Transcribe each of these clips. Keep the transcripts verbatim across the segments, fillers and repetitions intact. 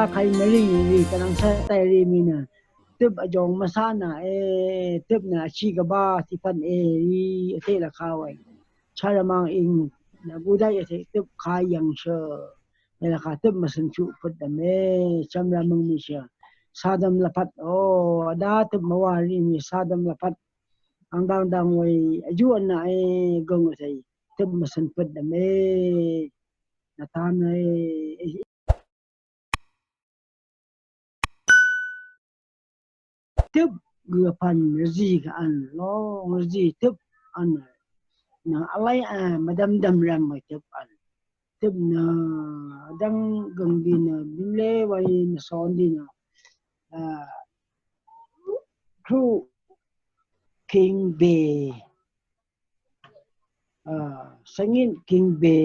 Kay mvring ri kànvng sha tàí ri mì nø tøp vjòng mvsá nà e, tøp nø vchí gvbá tiq pvn e ri vteq lvkà wē. Chá rvmang ing nø gudai vteq tøp kà yv̀ng shø. Nø lvkà tøp mvsøn chuq pøt dvm e, chvmra møng mì shø. Sadvm lvpat o, vdá tøp mvwà ri mì sadvm lvpat. Ang dang dang wē vjú vnà e, gøng vteq tøp mvsøn pøt dvm e. Nvtan e. Tøp gø pvn rvzì gø vn long rvzì tøp vn. Nø vlai a mvdvm dvm rvm mvtøp vn. Tøp nø dvng gøng di nø bimle wai nø son di nø. A, kru king be. A, sangin king be.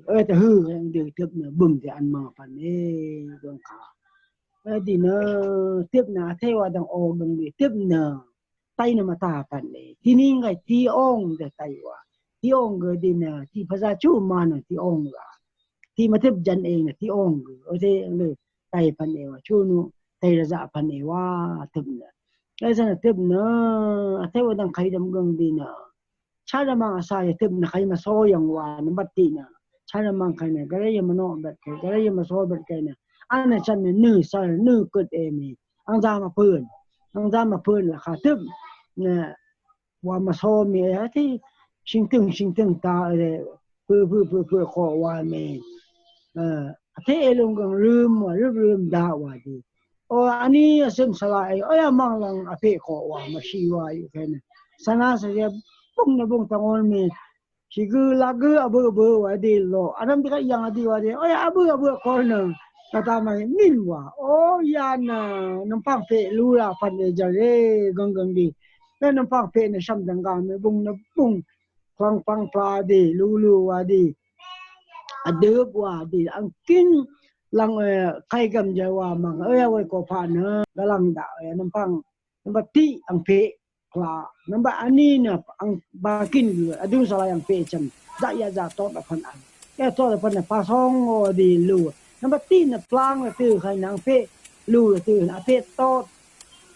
Oi, ta hø ang dø tøp nø bum de an ma pan e gong ka. Oi, di nø tøp nø te wa dang o gong de tøp nø tai nø ma ta pan e. Ti ni ngai ti ong de tai wa. Ti ong ge di nø ti pa za chu ma nø ti ong ga. Ti ma tøp jan e nø ti ong ge. Oi, te ang de tai pan e wa chu nu tai ra za pan e wa tøp nø. Oi, sa nø tøp nø a te wa dang kai dam gong di nø. Chá rvmang vsá yvtøp nø kay mvsó yv̀ng wa nvmbat tiq nø. Chá rvmang kay nø gvray yvmvnoq bvt kay, gvray yvmvsó bvt kay nø. Anvchvn nø nø sar nø køt e mì. Angza mvpøn. Angza mvpøn lvkà tøp nø wa mvsó mì e vtí. Shingtøng shingtøng ta e pø pø pø pø ko wa mì. E, vtí e lung gøng røm wa røm røm da wa di. O, ani asøm sala e, oya manglang ape ko wa mashi wa yu kene. Sana sa ya bung na bung tangon mi. Shigø lagø abø abø wa di lo. Anam dika yang adi wa di. Oya abø abø ko na. Kata mai min wa. Oya na nampang pe lura pan e jare gøng gøng di. Na nampang pe na sham dang ga me bung na bung. Plang plang pla di lulu wa di. Adøp wa di ang kin lang e, kai gam ja wa mang e, wai ko pa nø galang da e, nampang nvmbat tiq ang pe kla, nvmbat ani nø ang ba kin gø adung salai ang pe chan da ya za tot apan an ya tot apan nø pa song o di lu, nvmbat tiq nø plang la tø kai nang pe lu la tø a pe tot.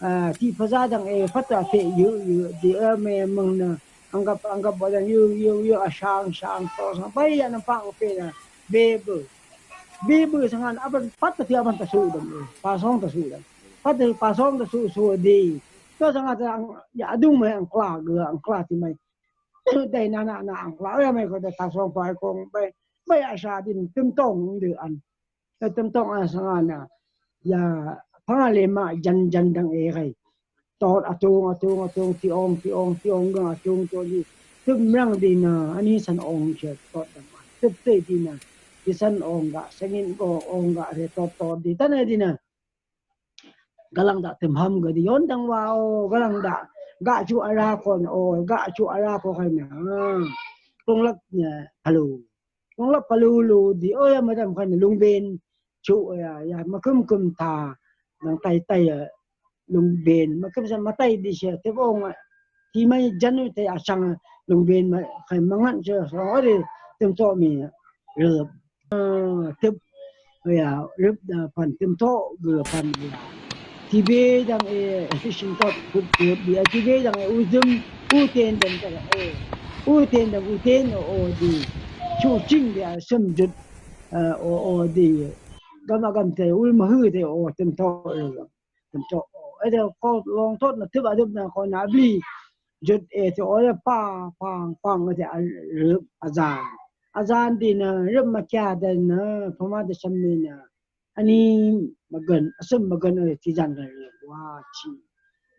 A, tiq paza dang e pat a pe yu yu di e me mung nø ang gap ang gap ba dang yu yu yu a shang shang to sang bai ya nampang pe na be bu. Bibø sangàn aban pat tø aban tø su dam. Pasong tø su dam. Pat tø pasong tø su su di. Tø sangàn tø ang ya adung mai ang kla gø ang kla ti mai. Dai na na na ang kla ya mai ko tø pasong pai kong bai. Bai asha din tøm tong dø an. Tøm tong an sangàn a. Ya panga le ma jan jan dang e kai. Tot atung atung atung ti ong ti ong ti ong gøng atung to di. Tøm rang di na ani san ong che tot dam. Tøp te di na. Di san ong ga sangin go ong ga re tot tot di. Tane di na. Galang da tøm ham ga di yon dang wa o galang da. Ga chu ara kon o ga chu ara ko kai na. Kong lak na. Hello. Kong lap palu lu di o ya madam kan lung ben chu ya ya makøm køm ta nang tai tai ya lung ben makøm sa matai di se te bong ti mai jan te asang lung ben ma kai mangan se so o de tem to mi røp tep ya røp da pan tem to gø pan ya. Tibe dang e fishing tot kup kup ya tibe dang e uzum uten dang ka e uten dang uten o di chu ching de a sem jut o o di gam a gam te ul ma hu te o tem to tem to o e de ko long tot na tip a dip na ko na bli jut e te o de pa pang pang te a rup a zan a zan di na rup ma kya de na pama de sem ni na ani magan asum magan o ti zan ga wa chi.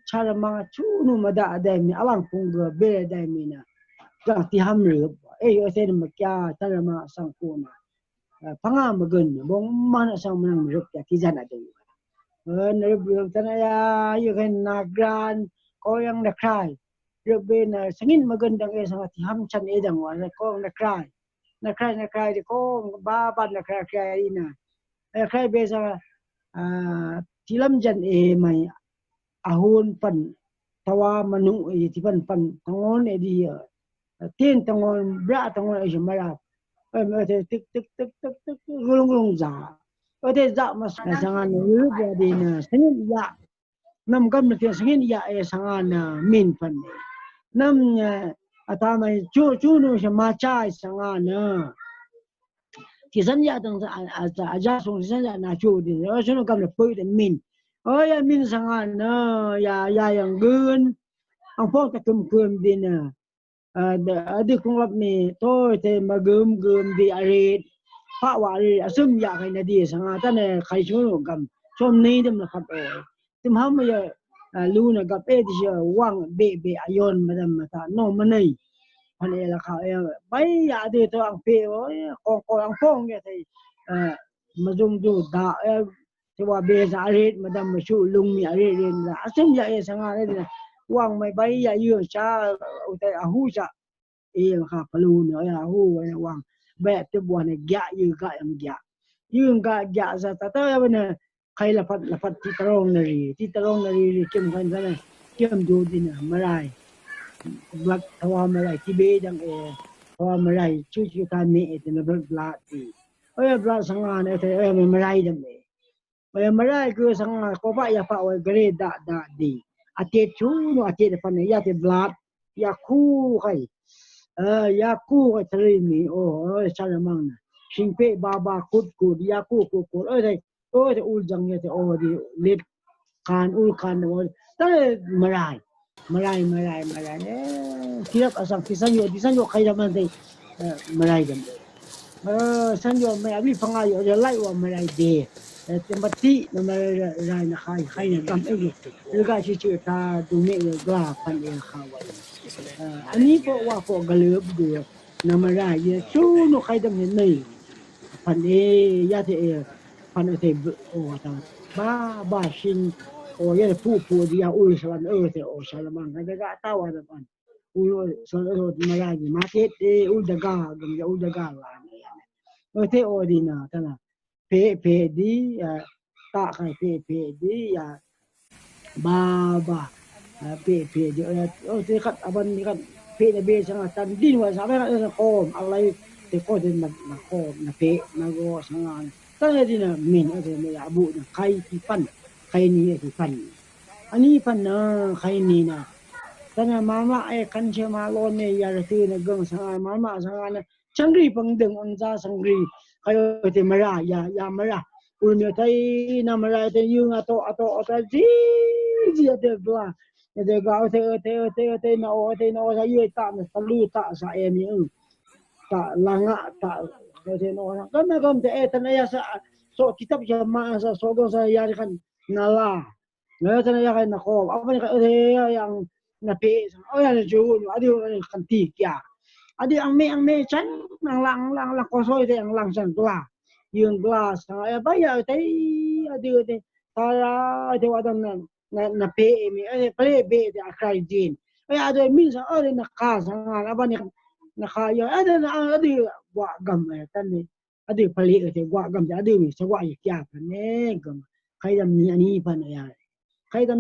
Chara ma chu nu ma da dai mi alang pung ga be dai mi na ga ti ham rup e yo te ma kya chara ma sang ku na. Panga magan bong man asang manang rup ya ti zan a dai. Na rup rup tana ya yo kan na gran ko yang na krai rup be na sangin magan dang e sang ti ham chan e dang wa ko yang na krai. Na krai na krai di ko ba ban na krai krai ina. Na krai be sa a ti lam jan e mai a hun pan tawa manu e ti pan pan tangon e di a tin tangon bra tangon e jumara. E me te tik tik tik tik tik gulung gulung za. Ode zaq mas sanga nø yø ba di nø sangin ya. Nvm gam nø tiq sangin ya e sanga nø min pan. Nvm nø ata mai chu chu nu sha ma cha sanga nø. Tiq san ya dang a ja sung tiq san ya na chu di. O chu nu gam nø pui de min. O ya min sanga nø ya ya yang gun. Ang pok ta kum kum di nø. Adi kung lap mi to te magum gum di arit. Paq wa arit asum ya kai na di sanga ta ne kai chu nu gam. Chom nei dem na khat o. Tim ham ya lu na gap e di ya wang be be ayon madam mata no manei. Pan e la ka e bai ya di to ang pe o kong kong ang pong ya tai. Mazung du da e. Te wa be za arit madam ma shu lung mi arit rin la asum ya e sanga ne di wang mai bai ya yu cha u tai a hu cha. E kha palu ne ya hu wa wang. Be te bua ne gya yu ga yang gya. Yu ga gya za ta ta ya ne. Kai la phat la phat ti tarong na ri ti tarong na ri ri kim kan sa ne. Kim du di ne marai. Blak tawa marai ti be dang e. Tawa marai chu chu ta me e te na blak blak ti. Oya blak sanga ne te oya me marai dang e. Oya marai ku sanga ko pa ya pa oya gre da da di. Ate chu no ate de pa ne ya te blak. Ya ku kai. Ya ku kai tari mi o oya cha la mang na. Sing pe ba ba kut kut ya ku ku ku oya te. O te ul jang ye te o di lit kan ul kan o te marai. Marai marai marai. Kirap asang tisan yo tisan yo kai daman te marai dam. San yo mai abi panga yo ya lai wa marai de. Te mati na marai na kai kai na gam e. Ga chi chi ta du me ga pan e ka wa. Ani po wa po galup du na marai ye chu no kai dam ne nei. Pan e ya te e. Pan o te o ta ba ba shin o ya pu pu di ya ul salan o te o salamang ka ga ta wa da pan ul salan o ma ya di ma te te ul da ga gam ya ul da ga la ne ya o te o di na ta na pe pe di ya ta kai pe pe di ya Ba ba pe pe di o te kat aban ni kat pe na be sanga tan din wa sa ba na kom alai te ko de na kom na pe na go sanga tan di na min o te me ya bu na kai ti pan kai ni ti pan ani pan na kai ni na tan ma ma e kan che ma lo ne ya te na gong sanga ma ma sanga na Changri pang deng ang za changri. Kayo te mara ya ya mara. Ul mi tai na mara te yung ato ato ato ji ji ate gla. Ate gla ate ate ate ate na o ate na o sa yue ta na sa lu ta sa e mi. Ta langa ta ate na o sa. Gam na gam te e ta na ya sa so kitab ya ma sa so gam sa ya kan na la. Ngă tø nø yà kà nø kò. Apa nø kà ø tø yà yà nø pè. Ø yà nø jù nø. Adi kan ti kya. Adi ang me ang me chan. Ang lang ang lang ang lang kò soi tø ang lang chan gla. Yung gla sa. Ø ba yà tø. Adi tø. Tara tø wa dang nø. Nø pè mi. Ø pè be tø a krai jin. Ø yà tø min sa. Ø tø nø kà sa. Apa nø nø kà yà. Adi nø adi wa gam tø nø. Adø pali ø te gwa gam te adø mi sa gwa yi kya pan ne gam. Kaidam ni ani pan ya. Kaidam